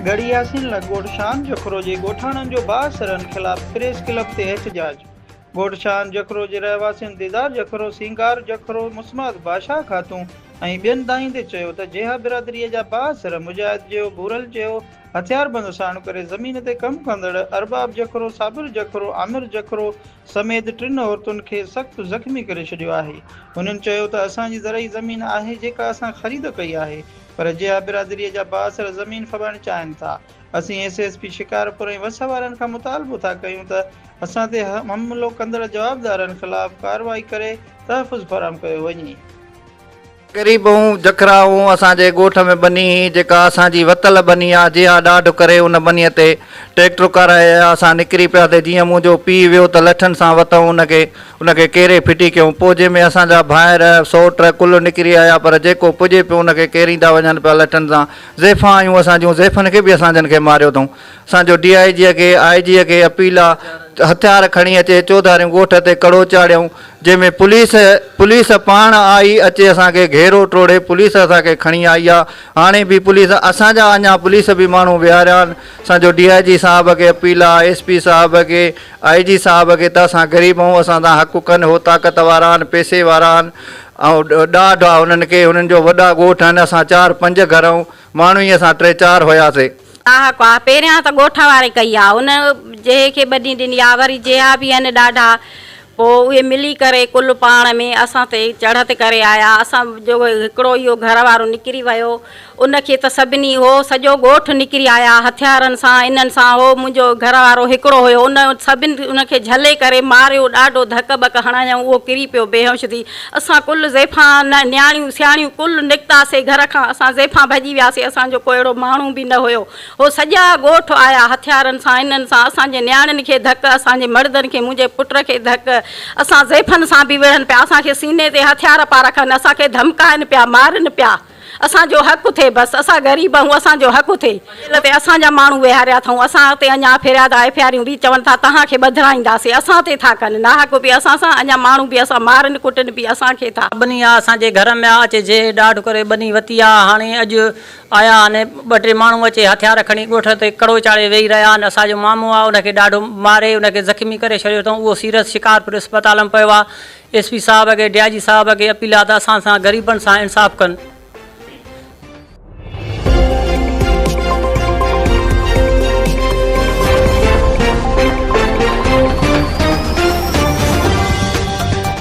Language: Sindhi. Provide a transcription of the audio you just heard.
ڳڙهي ياسين لڳ ڳوٺ شان جکرو جي ڳوٺاڻن جو بااثرن خلاف پريس ڪلب تي احتجاج، ڳوٺ شان جکرو جي رهواسين ديدار جکرو، سينگار جکرو، مسمات بادشاهه خاتون ۽ ٻين دانهيندي چيو ته جيها برادريء جا بااثر مجاهد جيو، ڀورل جيو هٿياربند ساڻ ڪري زمين تي ڪم ڪندڙ ارباب جکرو، صابر جکرو، عامر جکرو سميت ٽن عورتن کي سخت زخمي ڪري ڇڏيو آهي. هنن چيو ته اسان جي زرعي زمين آهي جيڪا اسان خريد ڪئي آهي پر جيها برادريء جا بااثر زمين ڦٻائڻ چاهين ٿا. اسين ايس ايس پي شڪارپور ۽ وس وارن کان مطالبو ٿا ڪيون ته اسان تي حملو ڪندڙ جوابدارن خلاف ڪارروائي ڪري تحفظ فراهم ڪيو وڃي. غريب هون جکرا هون اسان جي ڳوٺ ۾ ٻني هئي جيڪا اسان جي وتل ٻني آ جيها ڏاڍ ڪري ان ٻنيء تي ٽريڪٽر ڪارائي آيا اسان نڪري پياسي جيئن منهنجو پيء ويو ته لٺن سان وتئون ان کي ان کي ڪيري ڦٽي ڪيون پوء جنهن ۾ اسان جا ڀائر سئوٽ ڪل نڪري آيا پر جيڪو پڄي پيو ان کي ڪيريندا وڃن پيا لٺن سان زيفان آيون اسان جون زيفن کي به اسان جن کي ماريو اٿئون اسان جو ڊي I جيء کي آء جيء کي اپيل آ هٿيار کڻي اچي چوڌاريون ڳوٺ تي ڪڙو چاڙهيائون جنهن ۾ پوليس پوليس پاڻ آئي اچي اسان کي گهيرو ٽوڙي پوليس اسان کي کڻي آئي آ هاڻي به پوليس اسان جا اڃا پوليس به ماڻهو ويهاريا آهن اسان جو ڊي I جي صاحب کي اپيل آ ايس پي صاحب کي آء جي صاحب کي ته اسان غريب آهيون اسان تان حق ڪن هو طاقت وارا آهن پئسي وارا آهن ۽ ڏاڍ آ هنن کي هنن جو وڏا ڳوٺ آهن اسان چار پنج گهر آهيون ماڻهو ئي اسان ٽي چار هياسي. آها ڪا پهريان ته ڳوٺ واري ڪئي آ ان جيهي کي ٻني ڏني آ وري جيها به آهن ڏاڍا پوء اهي ملي ڪري ڪل پاڻ ۾ اسان تي چڙهت ڪري آيا. اسان جو هڪڙو اهو گهر وارو نڪري ويو، ان کي ته سڀني هو سڄو ڳوٺ نڪري آيا هٿيارن سان انهن سان هو منهنجو گهر وارو هڪڙو هيو ان سڀن ان کي جهلي ڪري ماريو ڏاڍو ڌڪ ٻڪ هڻايائون اهو ڪري پيو بيهوش ٿي. اسان ڪل زيفان نياڻيون سياڻيون ڪل نڪتاسي گهر کان اسان زيفان ڀڄي وياسي اسان جو ڪو اهڙو ماڻهو به نه هيو. هو سڄا ڳوٺ آيا هٿيارن سان انهن سان اسان جي نياڻين کي ڌڪ اسان جي مڙدن کي منهنجي پٽ کي ڌڪ اسان زيفن سان به وڙهن پيا اسان کي سيني تي هٿيار پا رکن اسان کي ڌمڪائن پيا مارن پيا اسان جو حق ٿئي بس اسان غريب آهيون اسان جو حق ٿئي جيل تي اسان جا ماڻهو ويهاريا اٿئون اسان تي اڃا فرياد ايف I آريون به چون ٿا توهان کي ٻڌرائينداسين اسان تي ٿا ڪن ناحق به اسان سان اڃا ماڻهو به اسان مارن ڪٽن به اسان کي ٿا. ٻني آ اسان جي گهر ۾ آ اچي جي ڏاڍ ڪري ٻني وتي آ هاڻي اڄ آيا آهن، ٻه ٽي ماڻهو اچي هٿيار کڻي ڳوٺ تي ڪڙو چاڙهي ويهي رهيا آهن، اسان جو مامو آهي ان کي ڏاڍو ماري ان کي زخمي ڪري ڇڏيو اٿئون، اهو سيريس شڪارپور اسپتال م پيو آهي، ايس پي صاحب کي ڊي I جي صاحب کي اپيل آهي ته اسان سان غريبن سان انصاف ڪن.